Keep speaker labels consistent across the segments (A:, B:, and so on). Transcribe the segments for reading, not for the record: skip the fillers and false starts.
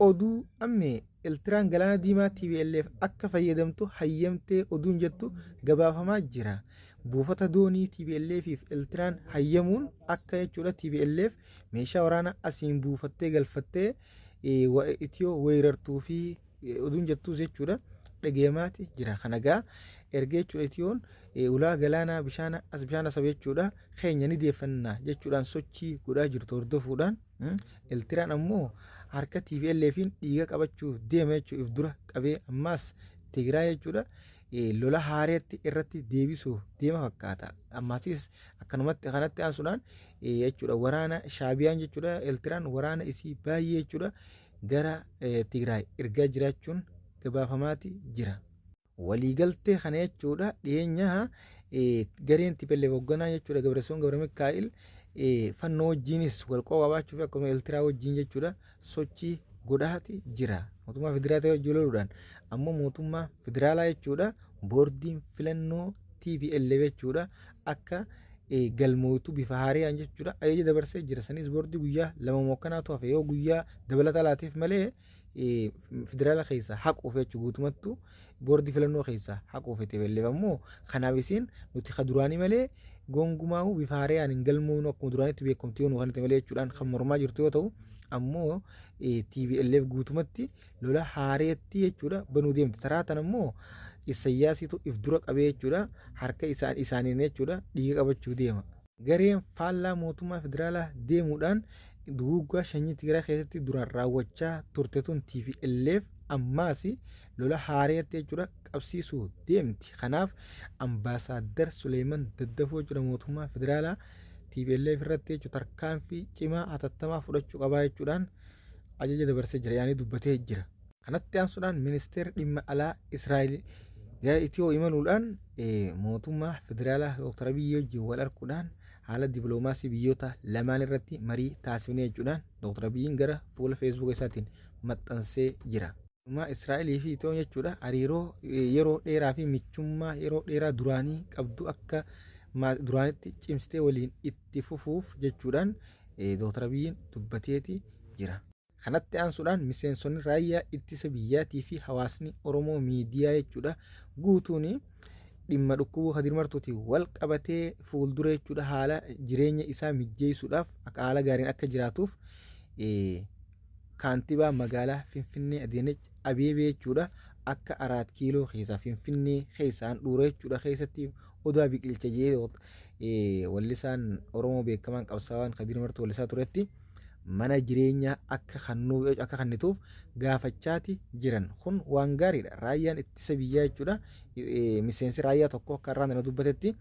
A: Oduu ammee Eltiraan Galaana Diimaa tplf akka fayyadamtu hayyamtee oduun jettu gabaafamaa jira. Buufata doonii TPLFif Eltiraan hayyamuun akka jechuudha tplf meeshaa waraanaa asiin buufattee galfattee Itiyoo weerartuu fi oduun jettuus jechuudha dhagayamaati jira. Kana gaa erga jechuudha Itiyoon ulaa galaanaa bishaan as bishaan asab jechuudha keenya ni deeffanna jechuudhaan sochii godhaa jirtu hordofuudhaan Eltiraan ammoo harka TPLFin dhiiga qabachuuf deema jechuu if dura qabee ammaas Tigraay jechuudha lola haareetti irratti deebisuuf deema fakkaata. Ammaasis akkanumatti kanatti aansuudhaan jechuudha waraana Shaabiyaan jechuudha Eltiraan waraana isii baay'ee jechuudha gara Tigraay ergaa jiraachuun gabaafamaati jira. Waliigaltee kana jechuudha dhiyeenya gareen TPLF hoogganaa jechuudha Gabratsiyoon Gabramikaa'el fannoo wajjiinis wal qabaachuu fi akkasuma Eltiraa wajjiin jechuudha sochii godhaati jira. Mootummaa federaalaa wajjin loluudhaan ammoo mootummaa federaalaa jechuudha boordiin filannoo TPLF jechuudha akka galmooytu bifa haariyaan jechuudha ajaja dabarsee jira. Sanis boordii guyyaa 2 mookkanaatu hafe yoo guyyaa dabalataa laateef malee federaala keessaa haquuf jechuudha guutumattu boordii filannoo keessaa haquuf TPLF ammoo kanaaf isiin nuti ka duraanii malee gongumaa'uu bifa haariyaan hin galmoonu akkuma duraanitti beekamtii yoo nu kennite malee jechuudhaan kan mormaa jirtu yoo ta'u ammoo TPLF guutumatti lola haareetti jechuudha banuu deemti. Taraa tan ammoo Isayyaasiitu if dura qabee jechuudha harka isaan isaaniin jechuudha dhiiga qabachuu deema. Gareen faallaa mootummaa federaalaa deemuudhaan duguuggaa shanyii Tigraay keessatti duraan raawwachaa turte tun TPLF ammaas lola haareetti jechuudha qabsiisuu deemti. Kanaaf ambaasaaddar Suleeman Daddafoo jechuudha mootummaa federaalaa TPLF irratti jechuudha tarkaanfii cimaa hatattamaa fudhachuu qabaa jechuudhaan ajaja dabarsee jira yaani dubbatee jira. Kanatti aansuudhaan ministeerri dhimma alaa Israa'el gara Itiyoo imaluudhaan mootummaa federaalaa Dr. Abiyyi wajjin wal arguudhaan haala dippiloomaasii biyyoota lamaan irratti marii taasifne jechuudhaan Dr. Abiyyiin gara fuula Feesbuuka isaatiin maxxansee jira. Mootummaa Israa'elii fi Itiyoon jechuudha hariiroo yeroo dheeraa fi michummaa yeroo dheeraa duraanii qabdu akka duraanitti cimsitee waliin itti fufuuf jechuudhaan Dr. Abiyyiin dubbateeti jira. Kanatti aansuudhaan miseensonni raayyaa ittisa biyyaatii fi hawaasni Oromoo miidiyaa jechuudha guutuun dhimma dhukkubuu Kadir Martuutiin wal qabatee fuuldura jechuudha haala jireenya isaa mijjeessuudhaaf akka haala gaariin akka jiraatuuf kaantibaa magaalaa Finfinnee Adaanech Abeebee jechuudha akka Araat Kiiloo keessaa Finfinnee keessaa handhuura jechuudha keessatti odaa biqilcha jee wallisaan Oromoo beekamaan qabsaawaan Kadir Martuu wallisaa turetti. Mana jireenyaa akka kannuu akka kannituuf gaafachaati jiran. Kun waan gaariidha. Raayyaan ittisa biyyaa jechuudha. Miseensi raayyaa tokko akka irraan dana dubbatetti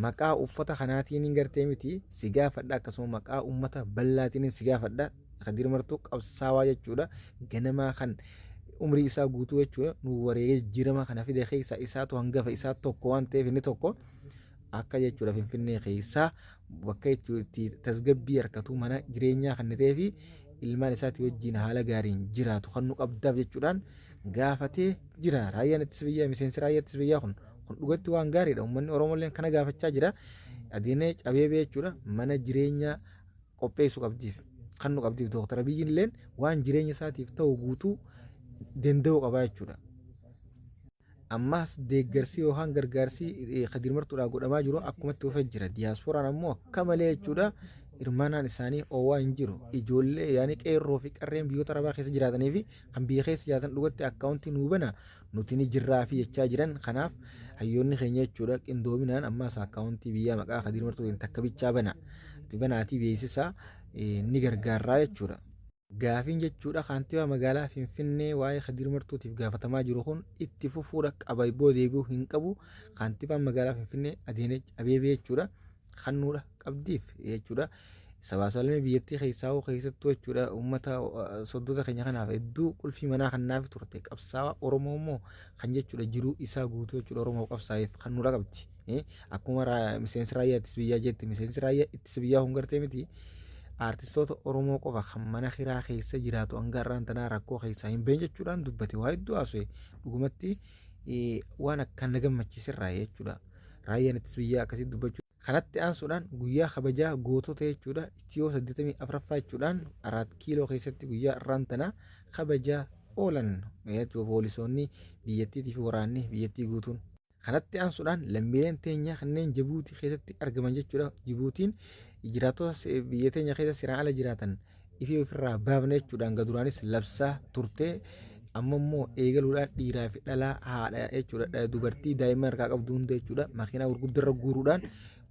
A: maqaa uffata kanaatiin hin gartee miti si gaafadha akkasuma maqaa uummata bal'aatiin si gaafadha. Kadir Martuu qabsaawaa jechuudha. Ganamaa kan umrii isaa guutuu jechuudha. Nu wareegee jijjiirama kana fide keessaa isaatu hangafa isaa tokko waan ta'eef inni tokko akka jechuudha Finfinnee keessaa bakka itti tasgabbii harkatuu mana jireenyaa kan ta'ee fi ilmaan isaatii wajjin haala gaariin jiraatu kan nu qabdaaf jechuudhaan gaafatee jira. Raayyaan ittisa biyyaa miseensi raayyaa ittisa biyyaa kun kun dhugatti waan gaariidha. Uummanni Oromoo kana gaafachaa jira. Adiinee Abeebee jechuudha mana jireenyaa qopheessuu qabdiif kan nu qabdiif Dooktar Abiyyiin illeen waan jireenya isaatiif ta'u guutuu danda'uu qabaa jechuudha. Ammaas deeggarsi yookaan gargaarsi Kadiir Martuudhaa godhamaa jiru akkumatti fufee jira. Diyaaspooraan ammoo akka malee jechuudha hirmaannaan isaanii oowwaa hin jiru. Ijoollee yaani qeerroo fi qarreen biyyoota arabaa keessa jiraatanii fi kan biyya keessa jiraatan dhugatti akkaawuntii nuu bana nuti ni jirraa fi jechaa jiran. Kanaaf hayyoonni keenya jechuudha qindoominaan ammaas akkaawuntii biyyaa maqaa Kadiir Martuutiin takka bichaa bana. Banaatii beeksisaa ni gargaarraa jechuudha. Gaafiin jechuudha kaantibaa magaalaa Finfinnee waa'ee Kadiir Martuutiif gaafatamaa jiru kun itti fufuudha qaba ibboo deebi'uu hin qabu. Kaantibaan magaalaa Finfinnee Adeenech Abeebee jechuudha kannuudha qabdiif jechuudha. Sabaa sablamii biyyattii keessaa hoo keessattuu jechuudha uummata soddoota keenya kanaaf hedduu qulfii manaa kan naaf turte qabsaawaa Oromoo immoo kan jechuudha jiruu isaa guutuu jechuudha Oromoo qabsaa'eef kannuudha qabdi. Akkuma miseensi raayyaa ittisa biyyaa jetti miseensi raayyaa ittisa biyyaa kun gartee miti aartistoota Oromoo qofa kan mana kiraa keessa jiraatu hanga har'aan tanaa rakkoo keessaa hin bahin jechuudhaan dubbate waa hedduu haasa'e dhugumatti waan akkaan na gammachiiserraa jechuudha. Raayyaan ittisa biyyaa akkasitti dubbachuu. Kanatti aansuudhaan guyyaa kabajaa gootota jechuudha Itiyoo 84ffaa jechuudhaan Araat Kiiloo keessatti guyyaa irraan tana kabajaa oolan poolisoonni biyyattiitii fi waraanni biyyattii guutuun. Kanatti aansuudhaan lammiileen teenya kanneen Jibuutii keessatti argaman jechuudha. Jibuutiin jiraattota biyya teenya keessa seeraan ala jiraatan ifii ofirraa baafne jechuudhaan ga duraanis labsaa turte, amma immoo eegaluudhaan dhiiraa fi dhalaa, haadha jechuudha, dubartii daa'imman harkaa qabdu hunda jechuudha makiinaa gurguddarra guuruudhaan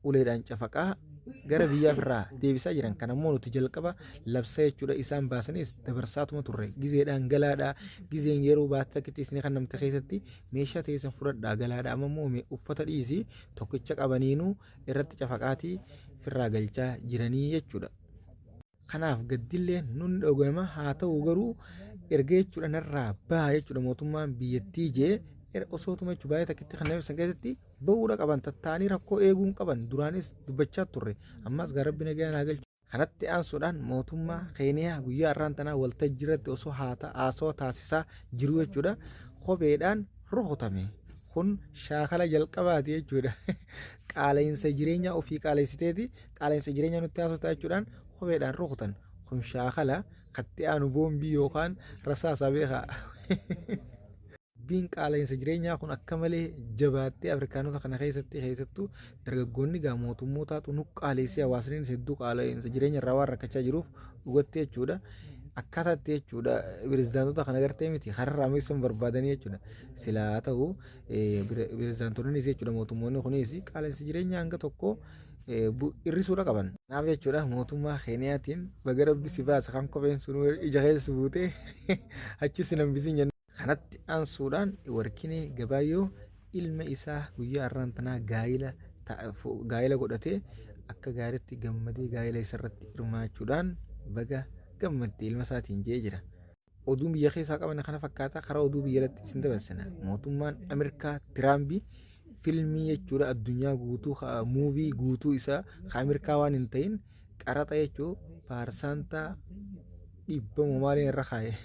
A: uleedhaan cafaqaa gara biyyaa ofirraa deebisaa jiran. Kan ammoo nuti jalqaba labsa jechuudha isaan baasanis dabarsaatuma turre. Gizeedhaan galaadha, gizeen yeroo baatte takkitti isin kan namte keessatti meeshaa teessan fudhadhaa galaadha. Amma immoo uffata dhiisii tokkicha qabaniinuu irratti cafaqaatii ofirraa galchaa jiranii jechuudha. Kanaaf gaddillee nun dhaga'ama. Haa ta'u garuu erga jechuudha narraa baha jechuudha mootummaan biyyattii jee osootuma jechuudha baay'ee takkitti kan san keessatti bahuudha qaban, tattaanii rakkoo eeguun qaban. Duraanis dubbachaa turre, ammas gaa Rabbi nagaan haa galchu. Kanatti aansuudhaan mootummaa Keeniyaa guyyaa har'aan tanaa waltajjii irratti osoo haasawaa taasisaa jiru jechuudha kopheedhaan rukutame. Kun shaakala jalqabaati jechuudha. Qaala'insa jireenyaa ofii qaalessiteeti qaala'insa jireenyaa nutti haasoftaa jechuudhaan kopheedhaan rukutan. Kun shaakala katti aanu boombii yookaan rasaasaa beekaa. Dubbiin qaala'insa jireenyaa kun akka malee jabaattee Afrikaanota kana keessatti, keessattuu dargaggoonni gaa mootummootaatu nu qaalessee, hawaasni hedduu qaala'insa jireenya irraa waan rakkachaa jiruuf dhugatti jechuudha. Akkaataa itti jechuudha pirezidaantota kana gartee miti kararraa meessan barbaadanii jechuudha. Silaa ta'u pirezidaantonnis jechuudha mootummoonni kunis qaala'insa jireenyaa hanga tokko hir'isuudha qaban. Kanaaf jechuudha mootummaa Keeniyaatiin baga Rabbi si baasa, kan kopheen sun ija keessa si buutee achi si nambisin jenna. Kanatti aansuudhaan Warkinee Gabaayyoo ilma isaa guyyaa har'aan tanaa gaa'ila godhatee akka gaariitti gammadee gaa'ila isarratti hirmaachuudhaan baga gammadde ilma isaatiin jee jira. Oduun biyya keessaa qaban kana fakkaata. Karaa oduu biyya alatti isin dabarsina. Mootummaan Ameerikaa Tiraampi filmii jechuudha addunyaa guutuu, movie guutuu isaa ka Ameerikaa waan hin ta'in qaraxa jechuu paarsaantaa 100 maaliin irra kaa'e.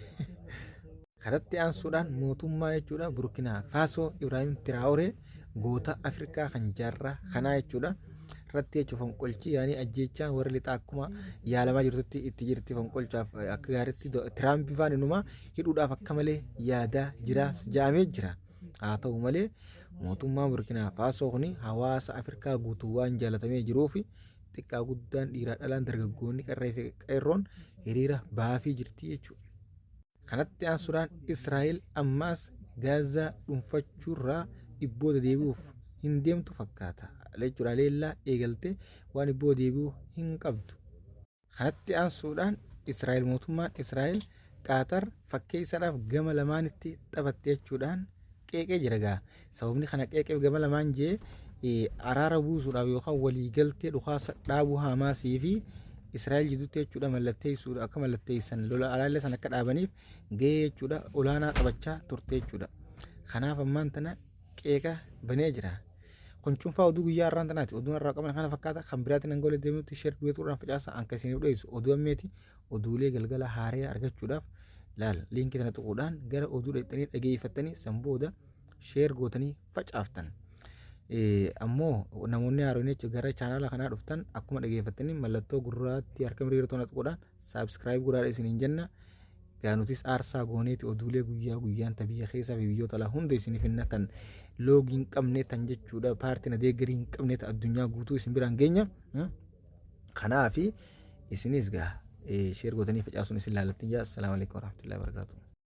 A: Kanatti aansuudhaan mootummaa jechuudha Burkinaa Faasoo Ibraahim Tiraawuree goota Afrikaa kan jaarraa kanaa jechuudha irratti jechuun fonqolchi yaanii ajjeechaan warri lixaa akkuma yaalamaa jirtutti itti jirti. Fonqolchaaf akka gaariitti Tiraampi faan inuma hidhuudhaaf akka malee yaadaa jira ja'amee jira. Haa ta'u malee mootummaan Burkinaa Faasoo kun hawaasa Afrikaa guutuu waan jaalatamee jiruuf xiqqaa guddaan, dhiiraa dhalaan, dargaggoonni, qarree fi qeerroon hiriira baafii jirti jechuudha. Kanatti aansuudhaan Israa'el ammaas Gaazaa dhuunfachuurraa dhibboota deebi'uuf hin deemtu fakkaata. Jechuudha leellaa eegaltee waan ibboo deebi'uu hin qabdu. Kanatti aansuudhaan Israa'el mootummaan Israa'el Qaaxar fakkeessaadhaaf gama lamaanitti taphatte jechuudhaan qeeqee jira gaa. Sababni kana qeeqeef gama lamaan jee araara buusuudhaaf yookaan waliigaltee dhukaasa dhaabuu Haamaasii fi Israa'el jidduutti jechuudha mallatteessuudha, akka mallatteessan lola alaallee san akka dhaabaniif gahee jechuudha olaanaa taphachaa turte jechuudha. Kanaaf ammaan tana qeeqa banee jira. Kun cuunfaa oduu guyyaa har'aan tanaati. Oduun har'aa qaban kana fakkaata. Kan biraatiin hanga walitti deemnutti share duetuudhaan facaasa. Anka isiniif dho'isu oduu ammeeti. Oduulee galgala haaraa argachuudhaaf laal liinkii tana tuquudhaan gara oduu dhaqxanii dhageeffattanii san booda share gootanii facaaftan. Ammoo namoonni haaroon jechuun gara chaanaala kanaa dhuftan akkuma dhageeffattanii mallattoo gurraatti harka mirga tona tuquudhaan subscribe godhaa isiniin jenna. Gaa nutis aarsaa gooneeti oduulee guyyaa guyyaan ta biyya keessaa fi biyyoota alaa hunda isiniif hinna, tan loogii hin qabne, tan jechuudha paartiin adeeggarii hin qabne, ta addunyaa guutuu isin biraan geenya. Kanaafi isinis gaa share gootanii facaasuun isin laalattiin jaa. Assalaamu alaikum warahmatullahi wabarakatuh.